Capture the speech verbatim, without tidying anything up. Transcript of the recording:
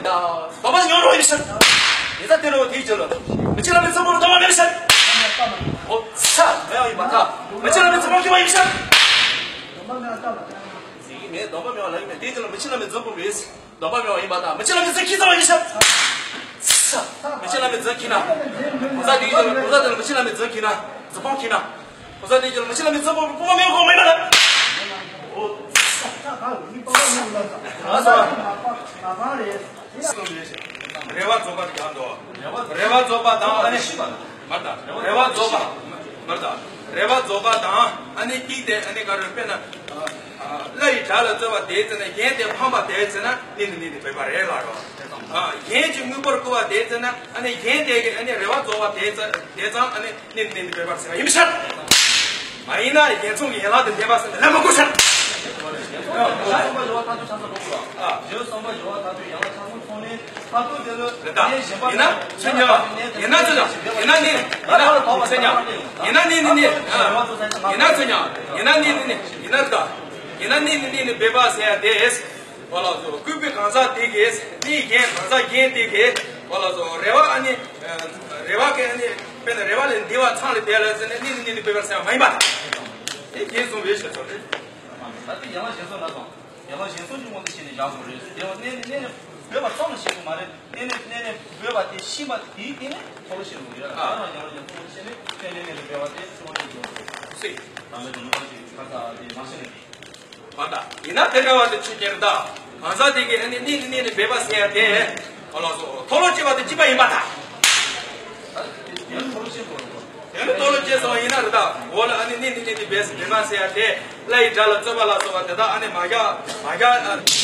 སྡོམ་པ་ཉོ་རོགས་ཡིན་ཤག་ཡིན་ས་དེ་རོ་དེའི་རྒྱུ་ལ། མི་ཆེན་བླ་མའི་མཛད་སྤོབས་སྡོམ་པ་མེད་ཤག་འོ་ས་མེད་ཡང་ཡིན་པ་ད། མི་ཆེན་བླ་མའི་མཛད་སྤོབས་ཁྱི་མ་ཡིན་ཤག་ཟིག་མེད་སྡོམ་པ་མེད་པ་ལ་ཡིན་མེད་དེའི་རྒྱུ་ལ་མི་ཆེན་བླ་མའི་མཛད་སྤོབས་མེད། སྡོམ་པ་མེད་པ་ཡིན་པ་དང་མི་ཆེན་བླ་མའི་མཛད་ཁྱི་ཙམ་ཡིན་ཤག་ས་མི་ཆེན་བླ་མའི་མཛད་ཁྱི་ན། གོང་ས་དེའི་རྒྱུ་ལ་གོང་ས་དེ་ལ་མི་ཆེན་བླ་མའི་མཛད་ཁྱི་ན། མཛད་སྤོབས་ཁྱི་ན། གོང་ས་དེའི་རྒྱུ་ལ་མི་ཆེན་བླ་མའི་མཛད་སྤོབས་སྤོབས་པ་མེད་པ་གོང་མེད་པ་ལ། ཨ་ས། རེ་བ་རྫོགས་པ་རྒྱག་འདུག་རེ་བ་རྫོགས་པ་དང་ཨ་ནི་མར་ད། རེ་བ་རྫོགས་པ། མར་ད། རེ་བ་རྫོགས་པ་དང་ཨ་ནི་ཀིག་དེ་ཨ་ནི་ག་རེ་དཔེར་ན། བླ་ཡི་དགྲ་ལ་རྩོད་པ་དེའི་ཚེ་ན་གཞན་དེ་ཕམ་པ་དེའི་ཚེ་ན་ནི་ནི་ནི་ནི་བོད་པ་རེད་ལ་རོ། གཞན་གྱི་དངོས་པོར་བཀུར་བ་དེའི་ཚེ་ན་ཨ་ནི་གཞན་དེ་གི་ཨ་ནི་རེ་བ་རྫོགས་པ་དེའི་ཚེ་དེ་ཙང་ཨ་ནི་ནི་ནི་ནི་བོད་པ་ཟེར་བ་ཡིན་མི་ཤར། མ་ཡིན་ན་ཡན་ཚུང་གི་ཡན་ལག་དེ་བདེན་པ་ཟེར་ན་ལན་མ་གོ་ཤར། ཡིན་ན་ཚོད་ཉག་ཡིན་ན་ཚོད་ཉག་ཡིན་ན་ནི་ཚོད་ཉག་ཡིན་ན་ནི་ནི་ནི་ཡིན་ན་ཚོད་ཉག་ཡིན་ན་ནི་ནི་ནི་ཡིན་ན་ད། ཡིན་ན་ནི་ནི་ནི་ནི་བོད་པ་ཟེར་ཡ་དེ། བ་ལ་སོ་བཀུར་བའི་གང་ཟག་དེ་གིས་ནི་གཞན་གང་ཟག་གཞན་དེ་གིས་བ་ལ་སོ་རེ་བ་ཨ་ནི་རེ་བ་གི་ཨ་ནི་དཔེར་ན་རེ་བ་ལས་འདི་བ་ཚང་ལས་དེ་ལ་ཟེར་ནས་ནི་ནི་ནི་ནི་བོད་པ་ཟེར་ཡ་མ་ཡིན་པ། དེ་གཞན་གསུམ་བས་ཞེས་སོ་རེད། ད་དེ་ཡང་གཞན་གསུམ་ལ་སོང་། ཡང་གཞན་གསུམ་གྱི་ངོ་ནས་བྱས་ནས་བཞག་དགོས་རེད། དེ་བ་ནི་ནི་ནི་བོད་པ་ཙམ་ལ་བཤད་དགོས་མ་རེད། ནི་ནི་ནི་ནི་བོད་པ་དེ་ཤེས་པ་དེའི་སྟེང་ནས་ཐོག་ལ་བཤད་དགོས་རེད། ད་ཡང་གཞན་གསུམ་བྱས་ནས་ཁས་ལེན་ནས་བོད་པ་དེ་ཚོ་བ་ནས་དགོས་རེད། སྲིད། ད་ལྟ་དེ་ནི་ཁ་ཅིག་ཁ་ས་དེ་མ་བཤད་ནས། མ་ད། ཡིན་ན་དེ་འདྲ་བ་དེ་ཆོས་ཅན་རེད་ད། གང་ཟག་དེ་གིས་ཨ་ནི་ནི་ནི་ནི་ནི་བོད་པ་ཟེར་ཡ་དེ། ཨོ་ལགས་སོ། མཐོལ་ལོ་བཅད་པ་དེ་གཅིག་པ་ཡིན་པ་ད། དེ་ནི་མཐོལ་ལོ་བཅད་སོང་ཡིན་ན་རེད་ད། འོ་ལ་ཨ་ནི་ནི་ནི་ནི་ནི་བོད་བོད་པ་ཟེར་ཡ་དེ། བླ་ཡི་དགྲ་ལ་རྩོད་པ་ལ་སོགས་པ་དེ་དག་ཨ་ནི་མ་རྒྱག་མ་རྒྱག